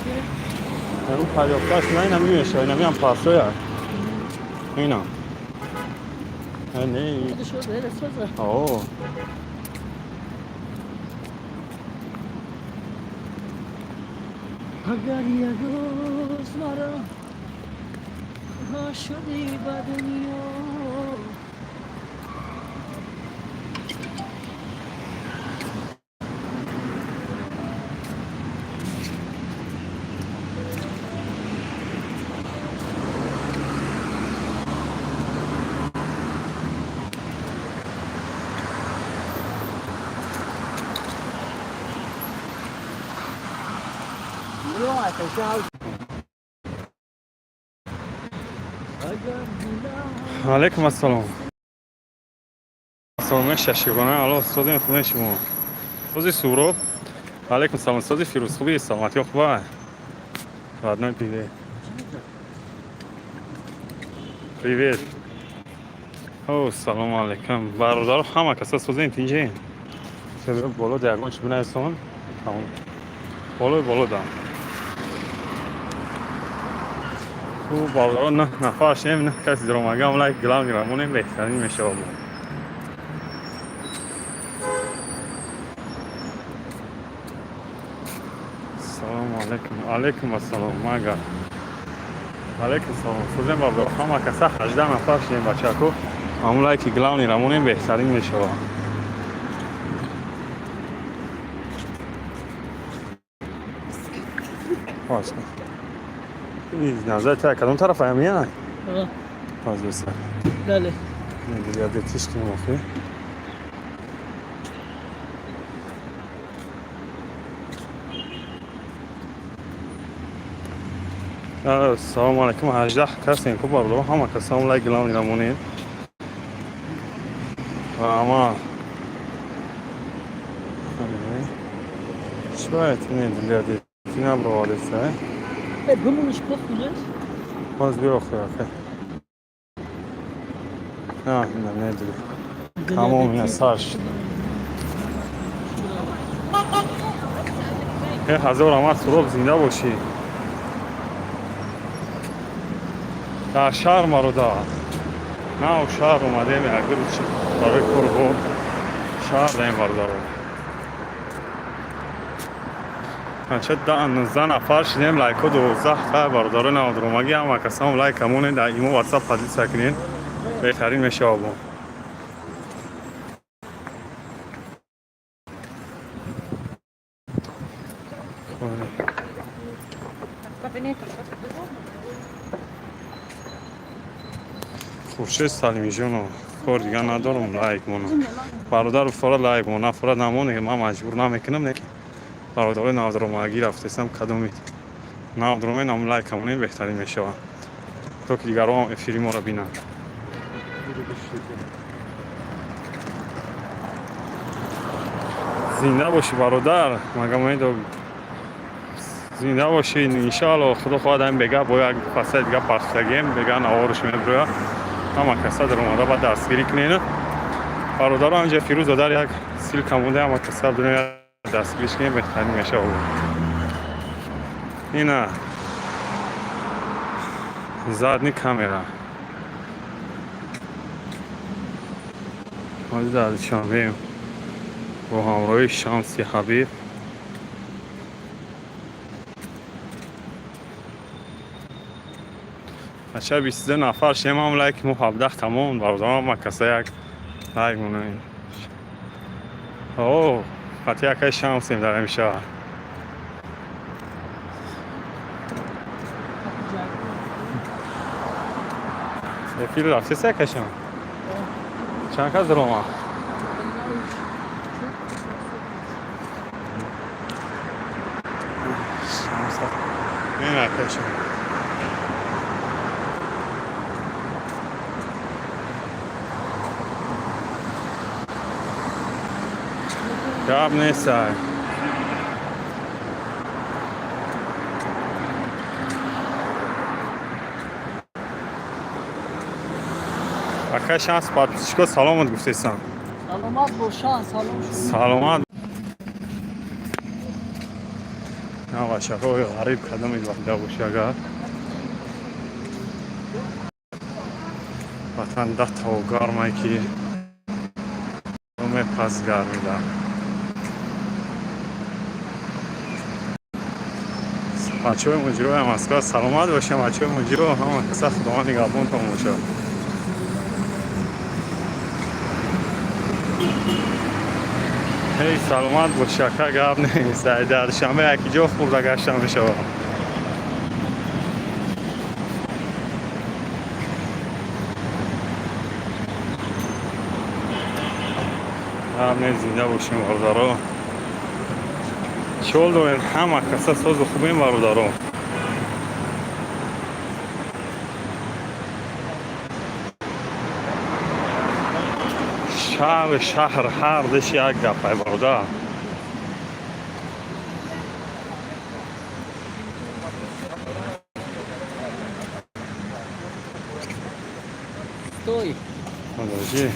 Ӯ пайдофташ на, инам меша, инам ям пасоя. Инам. Не. О. Агар як рӯз маро шудӣ ба дунё. Алейкум ассалом. Салом шашигона, алло, устодем, хуб шумо. Сози Суроб. Алейкум салом, сози Фирӯз, хуби, саломатӣ хуба. Родной, привет. Привет. О, салом алейкум. Бародаро, ҳама каса созен, тинҷен. Боло да ягон чи бинависон. Тамом. Болои боло дам. Хуб, бародаро, на нафар шем, на каси даромагам, лайк главный рамонем, беҳтарин мешавад. Салому алейкум. Алейкум ассалом, мага. Алейкум салом. Созем, бародаро, ҳама каса 18 нафар шем, бачако. Ҳамун лайки главный рамонем, беҳтарин мешавад. باز نظر تا کدوم طرف هم میاد؟ باز بسر. Бале. Диабетиш кунем охи. Салому алейкум. 18 касем ку, бародаро, ҳама касам лайк главный рамонед. Ама чӣ бояд не диабет набровадеса? Бимониш похунеш. Боз биё охи. На, не, не дига. Тамом, ина сар шуд. Э, ҳазор омад, Суроб, зинда бошӣ. Дар шаҳр марода. Нав шаҳр омадем, як рӯз барои корбор шаҳр даем, бародаро. Ача, 19 нафар шидем, лайко 12 та, бародаро навдромагӣ, ҳама касам лайк амонед, дар имо, ватсап поделиться кунед, беҳтарин мешавад. Бо Хуршед Салимиҷонов, кор дига надорам, лайк монам. Бародару фора лайк мона, фора намоне, ман маҷбур намекунам, не, бародарои навдромагӣ рафтесам, кадоми навдроме нам лайк амонем, беҳтарин мешавад, то ки дигарон эфири моро бинанд. Зинда бошӣ, бародар Магомедов, зинда бошӣ. Иншоалло, худо хоҳад, ҳамин бега бо як фасаи дига пахтагем, бега наворш меброя. Ҳама каса даромада ба дастгирӣ кунед, бародаро. Ҳамҷа Фирӯз додар як ссылка монда, ҳама каса дуня дастгириш кунед, беҳтарин мешавад. Ина задний камера ҳозир дар Душанбеем бо ҳамроҳи Шамси Ҳабиб. Ача, 22 нафар шем, ҳам лайк мо 17 тамом. Бародарам, ҳама каса як лайк монем. О, хати якай Шамсем дар ҳамин шаҳр. Эфир рафтеса, якашам чанд кас даромад? Ин акашам. Гап нестай. Ака Шамс, подписчико саломат гуфтесам. Саломат бошан, салом шумо. Саломат. Бачаҳои ғариб кадомед вақта боши, агар ватан датао гармай, ки мепас гармида. Бачаҳои муҷирои Москва, саломат бошем. Бачаҳои муҷиро, ҳама каса Худованд нигаҳбонтон бошад. Ҳей, саломат бош, ака, гап нест. Дар Душанбе яки ҷо хӯрда гашта мешавад. Гап нест, зинда бошем, бародаро. Чол дорем, ҳама каса созу хубем, бародаро. Шаҳр ҳар диш як гапай, бародар. Стой. Подожди.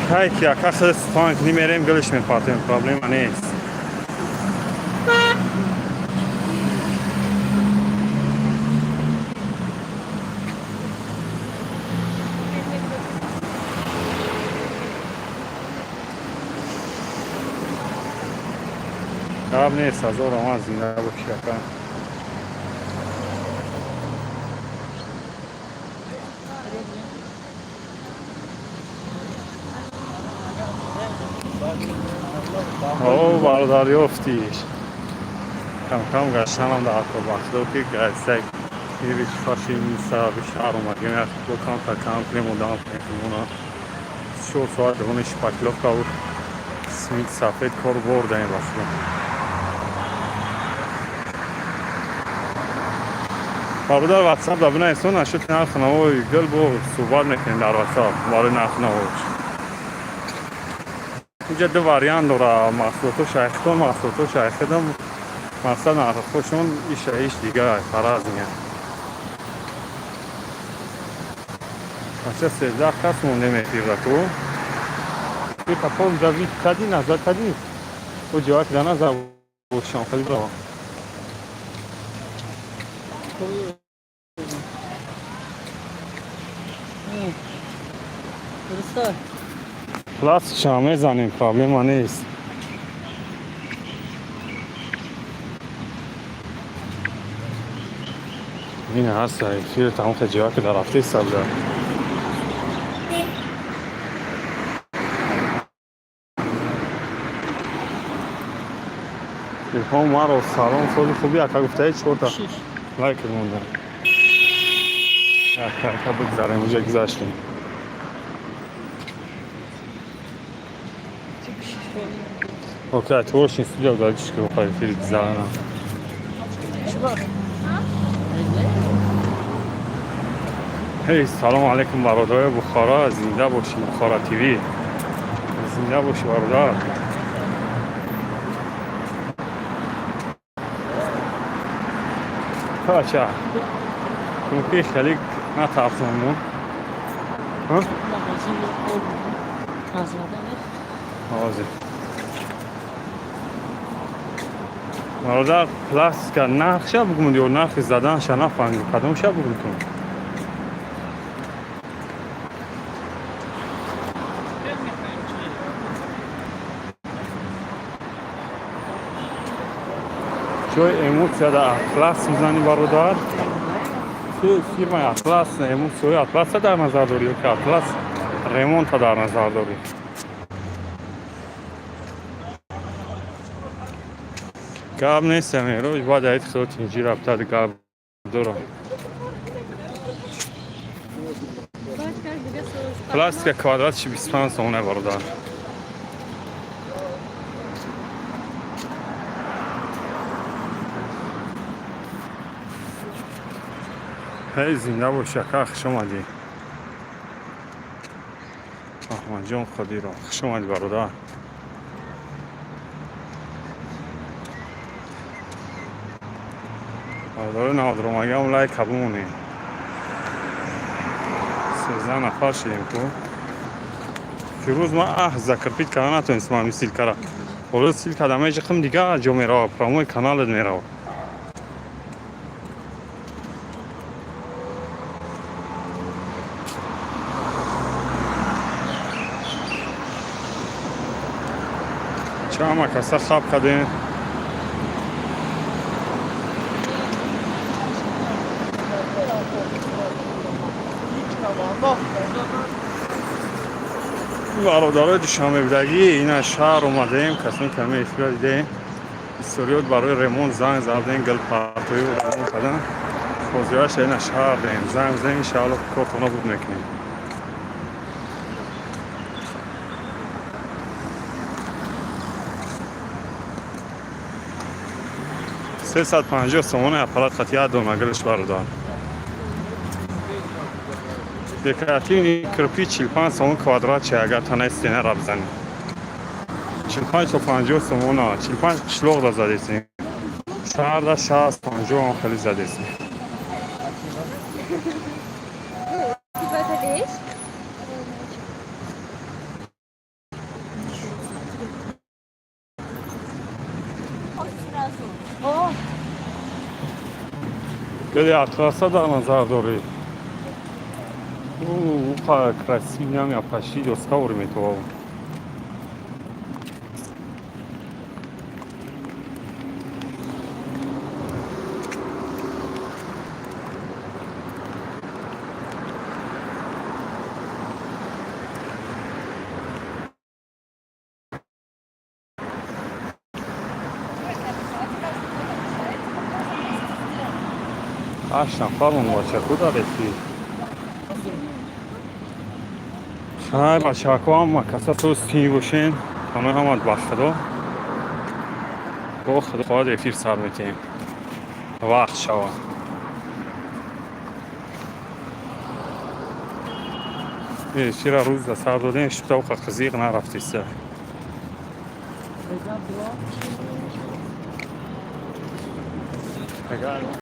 Кай ки ака худ сухан кунӣ, мерем, гулш мепартем, проблема нест. Гап нест, ҳазор омад, зинда бошӣ, ака. О, бародар, ёфтиш. Кам-кам гаштанам дар вақтҳо, ки гайсак фаши саби шаҳр омадем, як камта кам кунем, одам кунем. 4 соат дуруни шпаклёвка буд, смит сафед кор бурдаем вақто. Бародар, ватсап да бинависон, нашуд нархи навои гул, бо суҳбат мекунем дар ватсап барои нархи навош. Инҷа ду вариант дора: маҳсулото шайхтон, маҳсулото шайхидам, мақсад нархҳошон иша иш дигар фаразния. Бача, 13 кас монде мефирдаку. Папон давид кади назар кади. О ҷавак да назар бошам хеле браво. Дуруста. Пластича мезанем, проблема нест. Ин ҳаст эфир тамом ҷавак дар рафти сабда. Илҳом маро салом, соли хуби, ака, гуфтаи чорта Шиш. Лайк монда. Ака, ака, бигзарем, уже гузаштем. Окей, творческий студия удалить, ки бихоҳӣ эфири гузарана. Чувак. Ҳей, салому алайкум, бародарои Бухора, зинда бошӣ, Бухора ТВ. Зинда бошӣ, бародар. Бача, мумкин хеле натарсонмон. Магазин об тазлада. Ҳозир. Бародар, пластика нархша бугум ё нархи заданша нафаҳмидем, кадомша бугум тун? Ҷои эмулсия дар Атлас мизанӣ, бародар? Фирмаи Атлас, эмулсияҳои Атласа дар назар дорӣ ё ки Атлас ремонта дар назар дорӣ? Гап нест, Амироҷ, бояд аид худо тинҷӣ рафтад, гап дорам. Пластика квадратши 25 сомона, бародар. Ҳей, зинда бошӣ, ака, хуш омадӣ. Аҳмадҷон Қодиров, хуш омадӣ, бародар. Бародари наводромагиам, лайка бимонед. 13 нафар шидем ку. Фирӯз ман закрепить карда натонистам ҳамин ссылка ра. Ҳоло ссылка да меҷиқим, дига ҷо мерава, прямой каналат мерава. Чама каса хаб кардем. Бародарои душанбебудагӣ, ина шаҳр омадаем. Касоне ки ҳамин эфира дидаем, историёт барои ремонт занг задем, гилпартоӣ ремонт кардан. Ҳозираша ина шаҳр даем, занг бизанем, иншаалло кортона буд мекунем. 350 сомони аппарат хати як дона гилш, бародар. Декоративный кирпич 45 сомон квадрат чи, агар танаи стена ра бизанӣ. 45 то 50 сомона, 45 қишлоқ да задесем. Шаҳрда 60, 50 ам хеле задесем. Ты в это лезь? О, Гели атласа дар назар дорӣ. Уқа красив намя, почти доска ори метовав. Ҳашт нафармон, бачаку дареси. Хай, бачако, ҳама каса тӯстӣ бошен. Панои ҳамат ба Худо. Бо Худо хоҳад эфир сар метиҳем. Вақт шава. Эфира рӯз да сар додем, шутавқа қизиқ нарафтиста. Бега бро. Агар